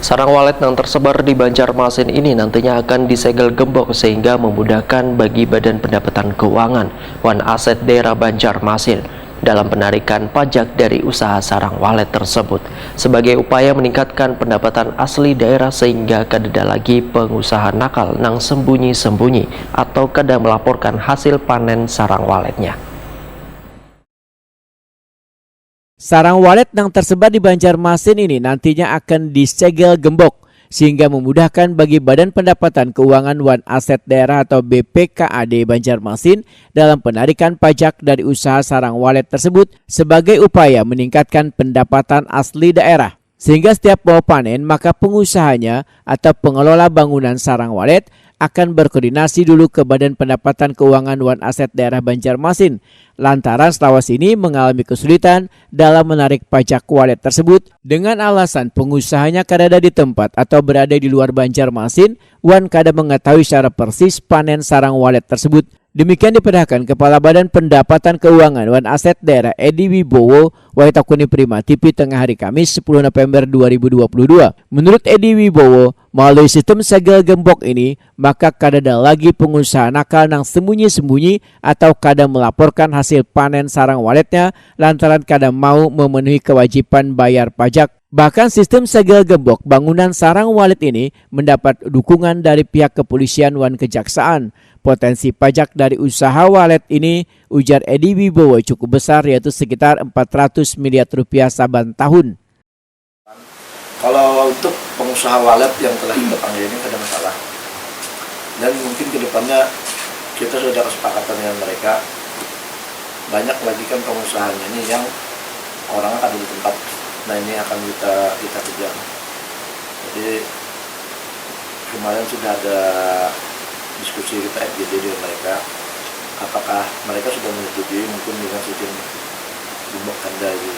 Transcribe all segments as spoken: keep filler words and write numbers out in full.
Sarang walet yang tersebar di Banjarmasin ini nantinya akan disegel gembok sehingga memudahkan bagi Badan Pendapatan Keuangan wan Aset Daerah Banjarmasin dalam penarikan pajak dari usaha sarang walet tersebut sebagai upaya meningkatkan pendapatan asli daerah sehingga kadada lagi pengusaha nakal nang sembunyi-sembunyi atau kada melaporkan hasil panen sarang waletnya. Sarang walet yang tersebar di Banjarmasin ini nantinya akan disegel gembok sehingga memudahkan bagi Badan Pendapatan Keuangan wan Aset Daerah atau B P K A D Banjarmasin dalam penarikan pajak dari usaha sarang walet tersebut sebagai upaya meningkatkan pendapatan asli daerah. Sehingga setiap mau panen, maka pengusahanya atau pengelola bangunan sarang walet akan berkoordinasi dulu ke Badan Pendapatan Keuangan wan Aset Daerah Banjarmasin lantaran selawas ini mengalami kesulitan dalam menarik pajak walet tersebut dengan alasan pengusahanya kadada di tempat atau berada di luar Banjarmasin wan kada mengetahui secara persis panen sarang walet tersebut. Demikian dipadahkan Kepala Badan Pendapatan Keuangan wan Aset Daerah Edi Wibowo wayah takuni Prima T V tengah hari Kamis sepuluh November dua ribu dua puluh dua. Menurut Edi Wibowo, melalui sistem segel gembok ini, maka kadada lagi pengusaha nakal nang sembunyi-sembunyi atau kada melaporkan hasil panen sarang waletnya lantaran kada mau memenuhi kewajiban bayar pajak. Bahkan sistem segel gembok bangunan sarang walet ini mendapat dukungan dari pihak kepolisian wan kejaksaan. Potensi pajak dari usaha walet ini, ujar Edi Wibowo, cukup besar, yaitu sekitar empat ratus miliar rupiah saban tahun. Kalau untuk pengusaha walet yang telah kita panggil ini kada masalah. Dan mungkin ke depannya kita sudah kesepakatan dengan mereka. Banyak lagi kan pengusahanya ini yang orangnya kada di tempat. Nah, ini akan kita kita kejar. Jadi kemarin sudah ada diskusi kita F G D dengan mereka. Apakah mereka sudah menyetujui mungkin dengan sistem gembok tanda di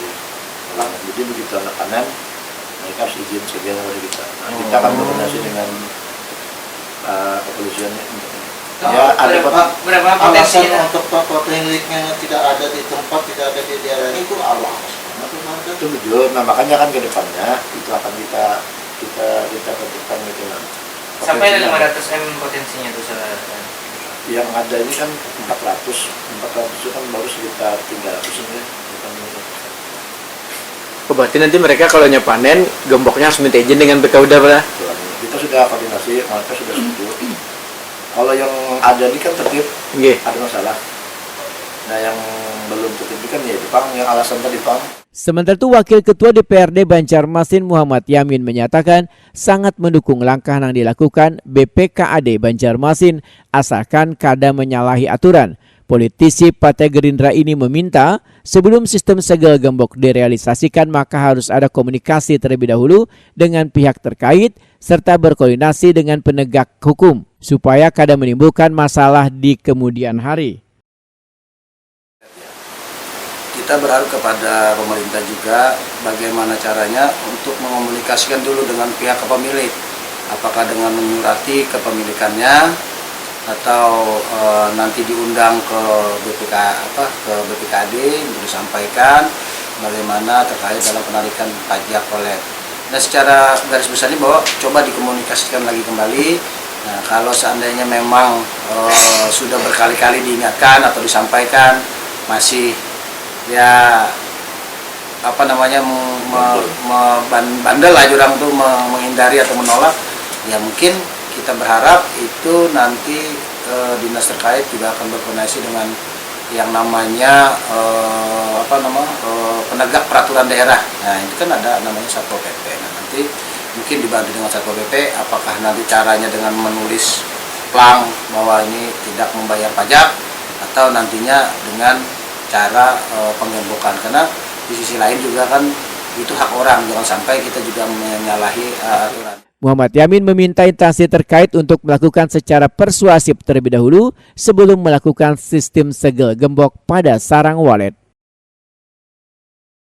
ulangan. Jadi begitu anak panen, mereka harus izin segel kepada kita. Nah, kita akan berkoordinasi dengan uh, kepolisian untuk ini. Ya, ada berapa berapa Alasan potensinya? Untuk pemiliknya tidak ada di tempat, tidak ada di daerah itu Allah. Kenapa mereka? Itu betul. Nah, makanya kan ke depannya itu akan kita kita kita tentukan gitu nah. Sampai ada Potensinya. Lima ratus M potensinya tuh saudara. Yang ada ini kan empat ratus, empat ratus itu kan baru sekitar tiga ratus ini ya. Bukan ini. Oh, berarti nanti mereka kalau nyapanen, gemboknya harus minta izin dengan B K U D A, Pak? Tuan, kita sudah koordinasi, mereka sudah setuju. Kalau yang ada ini kan tertib, Nggih. Ada masalah. Nah, yang belum tertib ini kan ya itu pang, yang alasan tadi pang. Sementara itu, Wakil Ketua D P R D Banjarmasin Muhammad Yamin menyatakan sangat mendukung langkah yang dilakukan B P K A D Banjarmasin asalkan kada menyalahi aturan. Politisi Partai Gerindra ini meminta sebelum sistem segel gembok direalisasikan maka harus ada komunikasi terlebih dahulu dengan pihak terkait serta berkoordinasi dengan penegak hukum supaya kada menimbulkan masalah di kemudian hari. Kita berharap kepada pemerintah juga bagaimana caranya untuk mengkomunikasikan dulu dengan pihak kepemilik, apakah dengan menyurati kepemilikannya atau eh, nanti diundang ke B P K apa ke B P K D untuk disampaikan bagaimana terkait dalam penarikan pajak oleh. Nah, secara garis besarnya bahwa coba dikomunikasikan lagi kembali. Nah, kalau seandainya memang eh, sudah berkali-kali diingatkan atau disampaikan masih ya apa namanya me, me, me- ban- bandel aja orang tuh me- menghindari atau menolak, ya mungkin kita berharap itu nanti eh, dinas terkait juga akan berkoordinasi dengan yang namanya eh, apa nama eh, penegak peraturan daerah. Nah, itu kan ada namanya Satpol P P. Nah, nanti mungkin dibantu dengan Satpol P P apakah nanti caranya dengan menulis plang bahwa ini tidak membayar pajak atau nantinya dengan cara eh, penggembokan, karena di sisi lain juga kan itu hak orang, jangan sampai kita juga menyalahi eh, aturan. Muhammad Yamin meminta instansi terkait untuk melakukan secara persuasif terlebih dahulu sebelum melakukan sistem segel gembok pada sarang walet.